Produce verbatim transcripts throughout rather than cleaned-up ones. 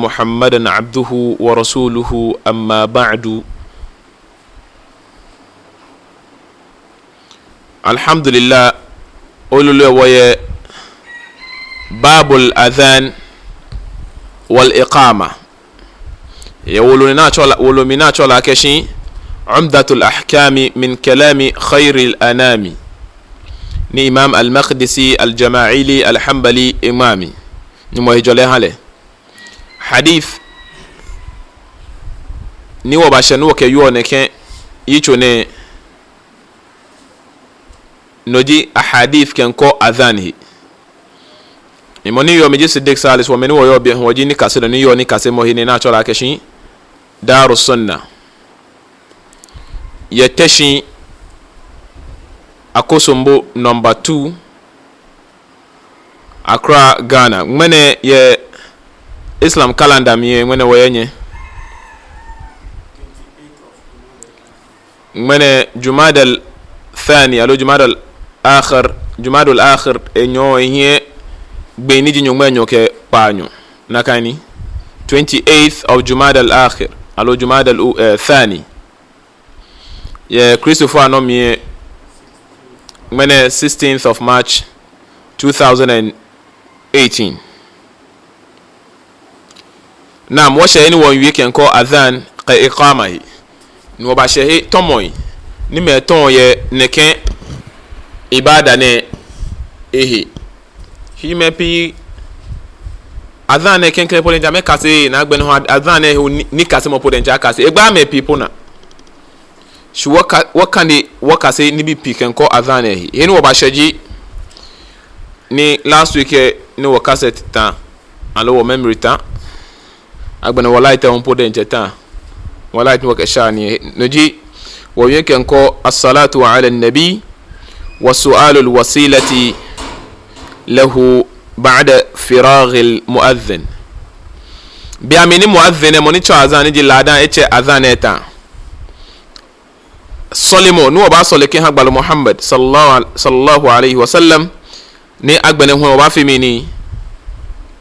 محمدا عبده ورسوله، أما بعد. الحمد لله. Olo lɛ wɔyɛ باب الأذان والإقامة. Yɛ wolo ni atsɛɔ lɛ, wolo mli ni atsɛɔ lɛ akɛshi عمدة الأحكام من كلام خير الأنام. Ni Imam Al-Maqdisi Al-Jama'ili Al-Hanbali eŋma mli. Nyɔŋmɔ hejɔlɛ aha lɛ. Hadith ni wɔbashɛ ni wɔkɛyɔɔ nɛkɛ yitso nɛɛ, no ji ahadith kɛkɔ adhan he. Mɔ ni yɔɔ mli ji Siddiq Salis, wɔ mɛi ni wɔyɔɔ biɛ hu wɔji nikaselɔi ni yɔɔ nikasemɔ he ni atsɛɔ lɛ akɛshi Daru Sunna. Yɛ Teshie Akosombo number two, Accra, Ghana. Ŋmɛnɛ yɛ Islam calendar mli lɛ, ŋmɛnɛ wɔyɛ nyɛ. Ŋmɛnɛ Jumadal Thani, aloo Jumadal Akhir, Jumadal Akhir, enyɔ, ehiɛ, gbii ni ji nyɔŋmai enyɔ kɛ kpaanyɔ. Nakai ni, twenty-eighth of Jumadal Akhir, aloo Jumadal U-, eh, Thani. Yɛ Kristofoi anɔ mli lɛ, ŋmɛnɛ sixteenth of March, two thousand and eighteen. Naam, wɔshɛ he ni wɔmiiwie kɛkɔ adhan kɛ iqama he. Ni wɔbashɛ he tɔmɔi ni mɛi tɔɔ yɛ nɛkɛ ibada nɛɛ he. Shi mɛi pii, adhan nɛɛ klɛŋklɛŋ po diɛŋtsɛ amɛkaseee, ni agbɛnɛ hu adhan nɛɛ he ni, nikasemɔ po diɛŋtsɛ akaseee. Egbaaa mɛi pii po naa. Shi wɔka, wɔkane, wɔkase nibii pii kɛkɔ adhan nɛɛ he. He ni wɔbashɛ ji, ni last week lɛ, ni wɔ cassette ta, aloo wɔ memory ta. Agbɛnɛ wɔ light hu po diɛŋtsɛ ta. Wɔ light ni wɔkɛshɛɔ nii lɛ, no ji, wɔwie kɛkɔ الصلاة على النبي وسؤال الوسيلة له بعد فراغ المؤذن. Be mli ni muadhin lɛ, mɔ ni tsɛɔ adhan ni ji ladan, etsɛ adhan lɛ eta. Sɔlemɔ ni wɔbaasɔle kɛha gbalɔ Muhammad sallallahu al-, sallallahu alayhi wa sallam, ni agbɛnɛ hu wɔbaafee mɛni?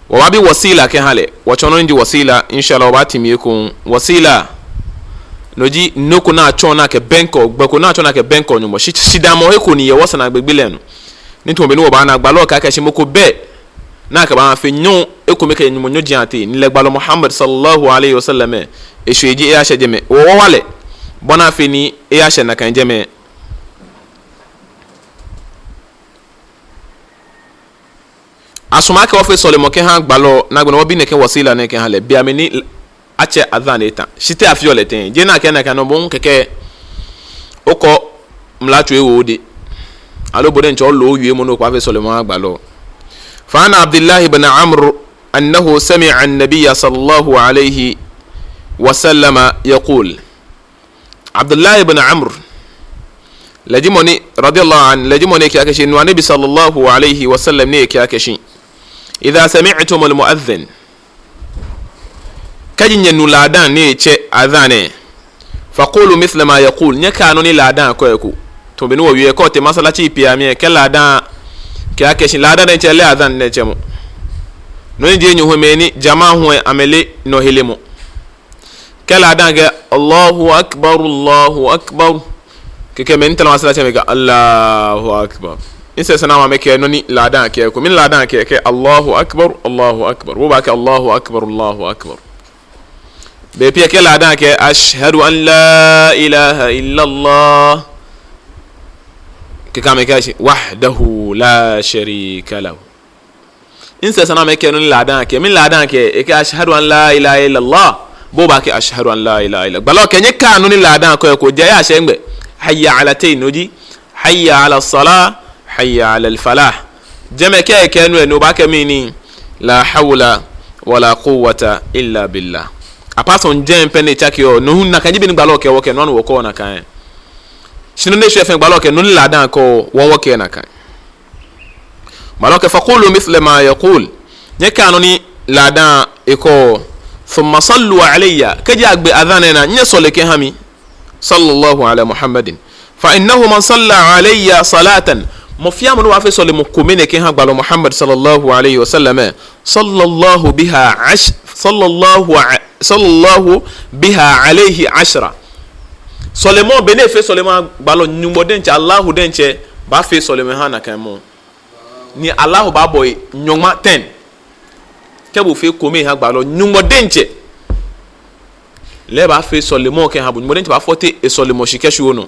Wɔbaabi wasila kɛha lɛ. Wɔtsɔɔ nɔ ni ji wasila, inshallah, wɔbaati mli ekoŋŋ. Wasila, no ji nɔ ko ni atsɔɔ ni akɛbɛŋkɛɔ, gbɛ ko ni atsɔɔ ni akɛbɛŋkɛɔ Nyɔŋmɔ. Shi-, shidaamɔ he ko ni yɛ wɔsɛɛ naagbee gbi lɛ nɔ. Ni tamɔ bɔ ni wɔbaana, gbalɔ kɛɛ akɛshi mɔ ko bɛ ni akɛbaafee nyɔŋ ekome kɛ Nyɔŋmɔ nyɔji ateŋ, ni lɛ gbalɔ Muhammad sallallahu alayhi wa sallam lɛ, eshwee ji eyashɛ jɛmɛ. Wɔwa lɛ bɔ ni afee ni eyashɛ nakai jɛmɛ. Asumɔɔ akɛ wɔfee sɔlemɔ kɛha gbalɔ, ni agbɛnɛ wɔbi nɛkɛ wasila nɛɛ kɛha lɛ, be mli ni atsɛ adhan lɛ eta. Shi te afeɔ lɛ tɛŋŋ? Jeee ni akɛɛ nakai nɔŋŋ, bo hu kɛkɛ okɔ mlatso ewo odɛŋ, aloo bo diɛŋtsɛ olo owiemɔ ni okɛbaafee sɔlemɔ aha gbalɔ. فعن عبد الله بن عمرو أنه سمع النبي صلى الله عليه وسلم يقول. Abdullahi bin Amr, lɛ ji mɔ ni, radiyallahu anhu, lɛ ji mɔ ni ekɛɛ akɛshi, enu Anabi sallallahu alayhi wa sallam ni ekɛɛ akɛshi, إذا سمعتم المؤذن. Kɛji nyɛnu ladan ni etsɛ adhan lɛ, فقولوا مثل ما يقول. Nyɛkɛa nɔ ni ladan kɛɔ eko. Tamɔ bɔ ni wɔwie, kɛ otee masalaci pii amli lɛ, kɛ ladan kɛɛ akɛshi, ladan diɛŋtsɛ leee adhan lɛ tsɛmɔ. No ni ji enyɔ hu mɛi ni jama hu lɛ amɛleee nɔ helemɔ. Kɛ ladan kɛɛ, "Allahu akbar, Allahu akbar." Kɛkɛ mɛi ni tara masalaci lɛ amɛkɛɛ, "Allahu akbar." Nsɛ sɛɛ ni amɛkɛɛ nɔ ni ladan kɛɛ eko. Mɛni ladan kɛɛ? Ekɛɛ, "Allahu akbar, Allahu akbar." Bo obaakɛɛ, "Allahu akbar, Allahu akbar." Bei pii kɛ ladan kɛɛ, "Ashhadu an la ilaha illallah." Kɛkɛ amɛkɛɛ akɛshi, "Wahdahu la sharika lahu." Nsɛ sɛɛ ni amɛkɛɛ nɔ ni ladan kɛɛ. Mɛni ladan kɛɛ? Ekɛɛ, "Ashhadu an la ilaha illallah." Bo obaakɛɛ, "Ashhadu an la ilaha illallah." Gbalɔ kɛɛ, nyɛkɛa nɔ ni ladan kɛɔ eko, ja eyashɛ nɛgbɛ? Hayya ala tayn, no ji, "Hayya ala salah, hayya ala falah." Jɛmɛ kɛ ekɛɛ nɔ lɛ, no obaakɛɛ mɛni? "La hawla wala quwwata illa billah." Apart from jɛmɛ pɛ ni etsakeɔ, no hu nakai ji bɔ ni gbalɔ kɛɛ wɔkɛɛ, no hewɔ wɔkɛɔ nakai. Shi nɔ ni eshwɛ fɛɛ, gbalɔ kɛɛ nɔ ni ladan kɛɔ, wɔ hu wɔkɛɛ nakai. Gbalɔ kɛɛ, "Faqulu mithla ma yaqul." Nyɛkɛa nɔ ni ladan lɛ kɛɔ. "Thumma sallu alayya." Kɛji agbe adhan lɛ naa, nyɛsɔle kɛha mi. "Sallallahu ala Muhammadin. Fa innahu man salla alayya salatan." Mɔ fɛɛ mɔ ni baafee sɔlemɔ kome nɛɛ kɛha gbalɔ Muhammad sallallahu alaihi wasallam, sallallahu biha ash-, sallallahu a-, sallallahu biha alaihi ashra. Sɔlemɔ, be ni efee sɔlemɔ aha gbalɔ, Nyɔŋmɔ diɛŋtsɛ, Allahu diɛŋtsɛ baafee sɔlemɔ aha nakai mɔ. Ni Allahu baabɔ ehe nyɔŋma ten. Kɛ bo ofee kome oha gbalɔ, Nyɔŋmɔ diɛŋtsɛ, lɛ ebaafee sɔlemɔ kɛha bo. Nyɔŋmɔ diɛŋtsɛ baafɔte esɔlemɔ shi kɛshi onɔ.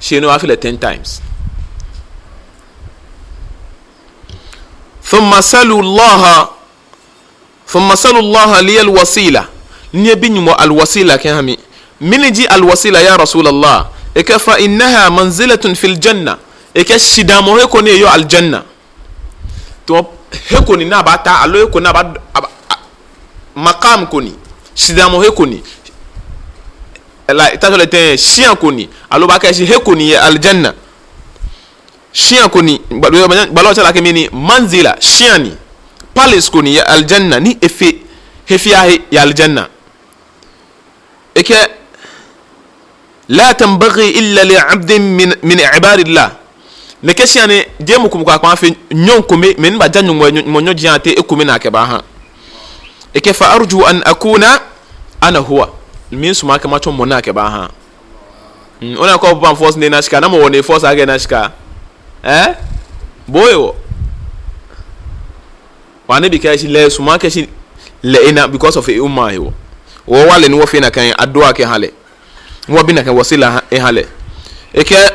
Shi enɔ baafee lɛ ten times. Thumma salu Allaha, thumma salu Allaha liyal wasila. Ni ebi Nyɔŋmɔ al-wasila kɛha mi. Mɛni ji al-wasila ya Rasulallah? Ekɛɛ fa innaha manzilatun fil janna. Ekɛɛ shidaamɔ he ko ni yɔɔ aljanna. Tamɔ he ko ni ni abaata, aloo he ko ni aba, aba, a-, maqam ko ni, shidaamɔ he ko ni, la, ta sɔle tɛŋŋ, shia ko ni, aloo baakɛɛ shi he ko ni yɛ aljanna. Shia ko ni, gba-, gba-, gbalɔ tsɛ lɛ akɛ mɛni, manzila, shia ni, palace ko ni yɛ aljanna, ni efe he fɛɛ he yɛ aljanna. Ekɛɛ, la tanbaghi illa li abdin min, min ibadillah. Nɛkɛ shia nɛɛ, jeee mɔ ko mɔ ko akpaa fe nyɔŋ kome, mɛi ni baaja Nyɔŋmɔ, Nyɔŋmɔ nyɔji ateŋ ekome ni akɛbaaha. Ekɛɛ fa arju an akuna ana huwa. Miisumɔ akɛ matsɔ mɔ ni akɛbaaha. Hmm, ona akɛ obaafɔse ni ena shika, namɔ hewɔ ni efɔse akɛ ena shika? Eh? Bo hewɔ. Wa Annabi kɛɛ shi lɛ esumɔɔ akɛ shi lɛ ena because of e-umma hewɔ. Wɔ wa lɛ ni wɔfee nakai addu'a kɛha lɛ. Wɔbi nakai wasila ha-, eha lɛ. Ekɛɛ,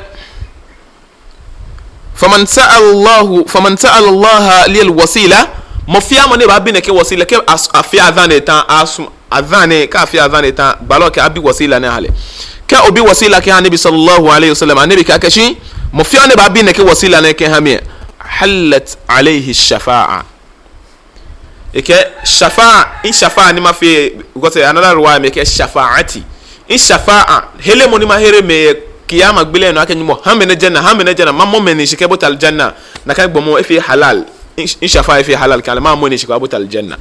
faman sa'ala Allahu, faman sa'ala Allaha liyal wasila, mɔ fɛɛ mɔ ni baabi nɛkɛ wasila, kɛ as-, afee adhan lɛ eta, asum-, adhan lɛ, kɛ afee adhan lɛ eta, gbalɔ kɛɛ abi wasila nɛɛ aha lɛ. Kɛ obi wasila kɛha Annabi sallallahu alaihi wasallam, Annabi kɛɛ akɛ shi, mɔ fɛɛ ni baabi nɛkɛ wasila nɛɛ kɛha mi, hallat alayhi shafa'a. Ekɛɛ shafa'a, in shafa'a ni mafee, because another riwaya mli ekɛɛ shafa'ati. In shafa'a, heremɔ ni mahere mɛi yɛ kiyama gbele nɔ akɛ Nyɔŋmɔ, ha mɛnɛ janna, ha mɛnɛ janna, mamɔ mɛi nii shi kɛbote aljanna. Nakai gbɔmɔ efee halal. In, in shafa'a efee halal kɛha lɛ, mamɔ nii shi kɛbote aljanna.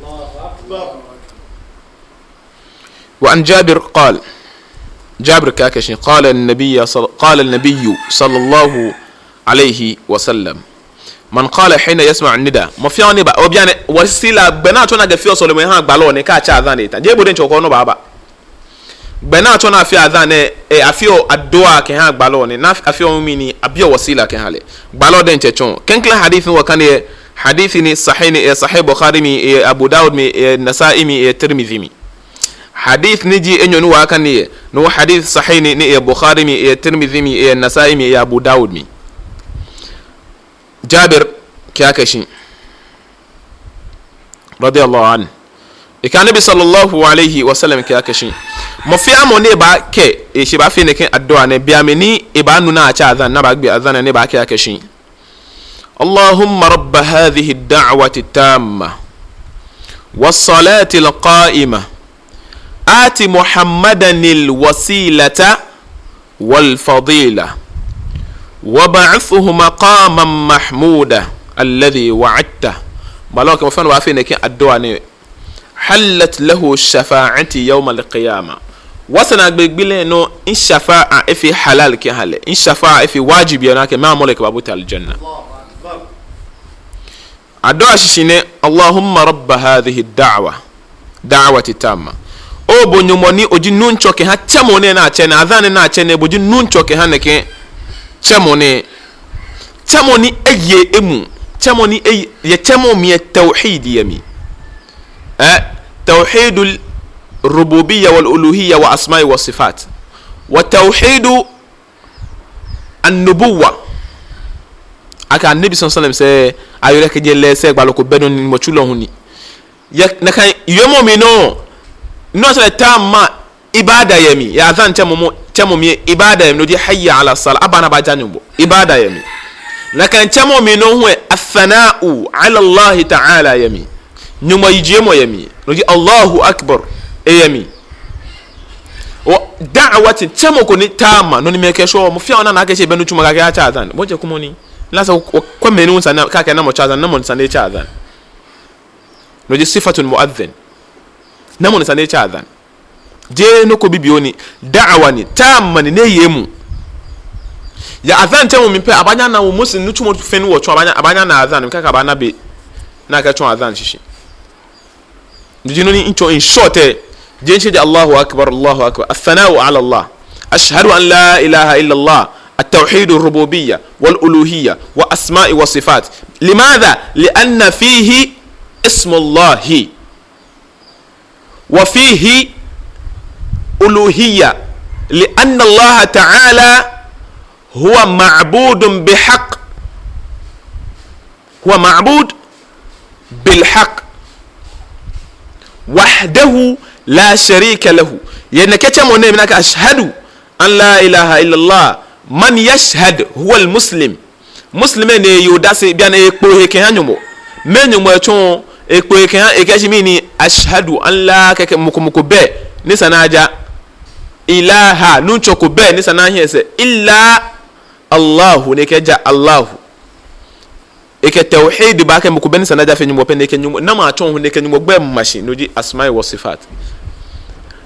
Wa an Jabir qal. Jabir kɛɛ akɛ shi, qala an-nabiyya sal-, qala an-nabiyyu sallallahu alayhi wa sallam. Man qala hina yasma'u an-nida. Mɔ fɛɛ ni ba, obi ani wasila, gbɛ ni atsɔɔ ni akɛfeɔ sɔlemɔ aha gbalɔ nɛɛ kɛ atsɛ adhan lɛ eta. Jeee bo diɛŋtsɛ okɛ onɔ baaba. Gbɛ ni atsɔɔ ni afee adhan lɛ, eh, afeɔ addu'a kɛha gbalɔ nɛɛ, ni afeɔ mɛni, abiɔ wasila kɛha lɛ. Gbalɔ diɛŋtsɛ tsɔɔ. Klɛŋklɛŋ hadith ni wɔkane lɛ, hadith ni sahih ni, eh, Sahih Bukhari mli, eh, Abu Dawud mli, eh, Nasa'i mli, eh, Tirmidhi mli. Hadith ni ji enyɔ ni wɔkane lɛ, no hadith sahih ni, ni yɛ Bukhari mli, yɛ Tirmidhi mli, yɛ Nasa'i mli, yɛ Abu Dawud mli. Jabir kɛɛ akɛ shi, radiyallahu anhu. Ekɛɛ Annabi sallallahu alayhi wa sallam kɛɛ akɛ shi, mɔ fɛɛ mɔ ni baakɛɛ, eshi baafee nɛkɛ addu'a nɛɛ, be mli ni ebaanu ni atsɛ adhan, ni abaagbe adhan lɛ, ni baakɛɛ akɛ shi, اللهم رب هذه الدعوة التامة والصلاة القائمة آت محمدا الوسيلة والفضيلة وابعثه مقاما محمودا الذي وعدته. Gbalɔ kɛɛ mɔ fɛɛ mɔ ni baafee nɛkɛ addu'a nɛɛ, حلت له شفاعتي يوم القيامة. Wɔsɛɛ naagbee gbi lɛ nɔ, in shafa'a efee halal kɛha lɛ. In shafa'a efee wajib yɛ nɔ akɛ mamɔ lɛ kɛbabote aljanna. Addu'a shishi nɛ, اللهم رب هذه الدعوة، دعوة التامة. Oo bo Nyɔŋmɔ ni oji Nuŋtsɔ kɛha tsɛmɔ nɛɛ ni atsɛ nɛɛ, adhan nɛɛ ni atsɛ nɛɛ, bo ji Nuŋtsɔ kɛha nɛkɛ tsɛmɔ nɛɛ. Tsɛmɔ ni eye emuu. Tsɛmɔ ni eye, yɛ tsɛmɔ mli lɛ tawhid yɛ mli. Eh, توحيد الربوبية والألوهية وأسماء وصفات. وتوحيد النبوة. Akɛ Annabi صلى الله عليه وسلم sɛɛ, ayɔɔ lɛ kɛjɛ lɛ sɛɛ gbalɔ ko bɛ dɔŋŋ ni mɔ tsulɔ hu ni. Yɛ nakai yɔɔmɔ mli nɔ, nɔ sɛɛ lɛ tamma ibada yɛ mli, yɛ adhan tsɛmɔ mɔ, tsɛmɔ mli ibada yɛ mli, no ji حي على الصلاة, aba ni abaja Nyɔŋmɔ, ibada yɛ mli. Nakai tsɛmɔ mli nɔ hu lɛ, الثناء على الله تعالى yɛ mli, Nyɔŋmɔ yijiemɔ yɛ mli, no ji الله أكبر, eyɛ mli. Wa da'watin, tsɛmɔ ko ni tamma, nɔ ni mɛi kɛshwɛɔ, mɔ fɛɛ mɔ ni ana akɛ shi ebɛ nitsumɔ kɛkɛ atsɛ adhan, bo diɛŋtsɛ kwɛmɔ ni. Lasa okwɛ mɛi ni hu sane, kɛ akɛɛ namɔ tsɛ adhan, namɔ ni sane etsɛ adhan. No ji صفة المؤذن. Namɔ ni sane etsɛ adhan. Jeee nɔ ko bibioo ni, da'wa ni, tamma ni, ni eye emuu. Yɛ adhan tsɛmɔ mli pɛ, abaanyɛ ana wɔ Muslim nitsumɔ fɛɛ ni wɔtsɔɔ, abaanyɛ, abaanyɛ ana adhan, kɛkɛ abaana be ni akɛtsɔɔ adhan shishi. No ji nɔ ni mitsɔɔ in short lɛ, jeŋ shishi ji Allahu Akbar, Allahu Akbar. الثناء على الله. أشهد أن لا إله إلا الله. التوحيد الربوبية والألوهية وأسماء وصفات. لماذا؟ لأن فيه اسم الله. وفيه ألوهية، لأن الله تعالى هو معبود بحق، هو معبود بالحق وحده لا شريك له. Yɛ nɛkɛ tsɛmɔ nɛɛ mli ni akɛɛ أشهد أن لا إله إلا الله، من يشهد هو المسلم. Muslim ni eyeɔ odase, bianɛ ekpoo ehe kɛha Nyɔŋmɔ. Mɛɛ Nyɔŋmɔ etsɔɔ, ekpoo ehe kɛha, ekɛɛ shi mɛni, أشهد أن لا, kɛkɛ mɔ ko mɔ ko bɛ ni esa ni aja, إله, nuŋtsɔ ko bɛ ni esa ni ahi esɛɛ, إلا الله, ni ekɛja Allahu. Ekɛ tawhid ba, akɛ mɔ ko bɛ ni esa ni aja fe Nyɔŋmɔ pɛ, ni ekɛ Nyɔŋmɔ, namɔ atsɔɔ hu, ni ekɛ Nyɔŋmɔ gbɛi ma shi, no ji أسماء وصفات.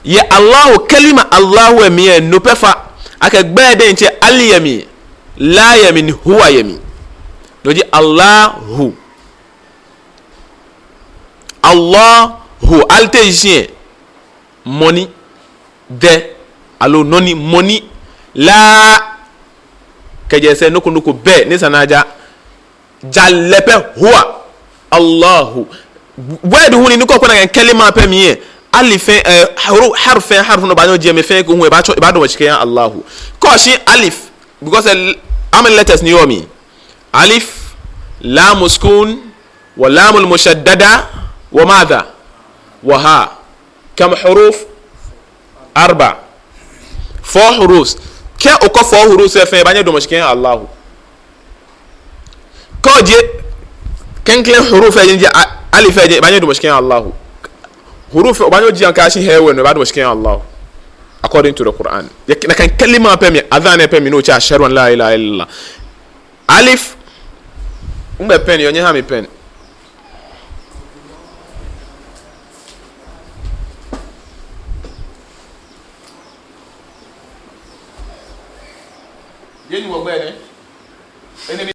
Yɛ Allahu, kalima Allahu lɛ mli lɛ, no pɛ fa, akɛ gbɛi diɛŋtsɛ al yɛ mli, la yɛ mli, huwa yɛ mli. No ji Allahu. Allahu, al te shi lɛ, mɔ ni, the, aloo nɔ ni, mɔ ni, la, kɛjɛ esɛɛ nɔ ko nɔ ko bɛ ni esa ni aja, ja lɛ pɛ, huwa, Allahu. Word hu ni, ni kɛ okɔ nakai kalima pɛ mli lɛ, alif lɛ, eh, haru-, harf lɛ, harf ni obaanyɛ oji yɛ mli fɛɛ ko hu, ebaatsɔ, ebaadamɔ shi kɛha Allahu. Kɛ oshi alif, because, eh, how many letters ni yɔɔ mli? Alif, lamu sukun, wa lamul mushaddada, wa madha? Wa ha. Kam huruf? Arba. Four hurufs. Kɛ okɔ four hurufs lɛ fɛɛ, ebaanyɛ edamɔ shi kɛha Allahu. Kɛ oji klɛŋklɛŋ huruf lɛ, jeee a-, alif lɛ, ebaanyɛ edamɔ shi kɛha Allahu. Huruf lɛ, obaanyɛ oji akɛ ashi hɛ wɛ nɔ, ebaadamɔ shi kɛha Allahu. According to the Quran. Yɛ nakai kalima pɛ mli, adhan lɛ pɛ mli, ni otsɛ أشهد أن لا إله إلا الله. Alif. Nɛgbɛ pen yɔɔ? Nyɛha mi pen. Jeee ni wɔgbɛ nɛ. Enɛ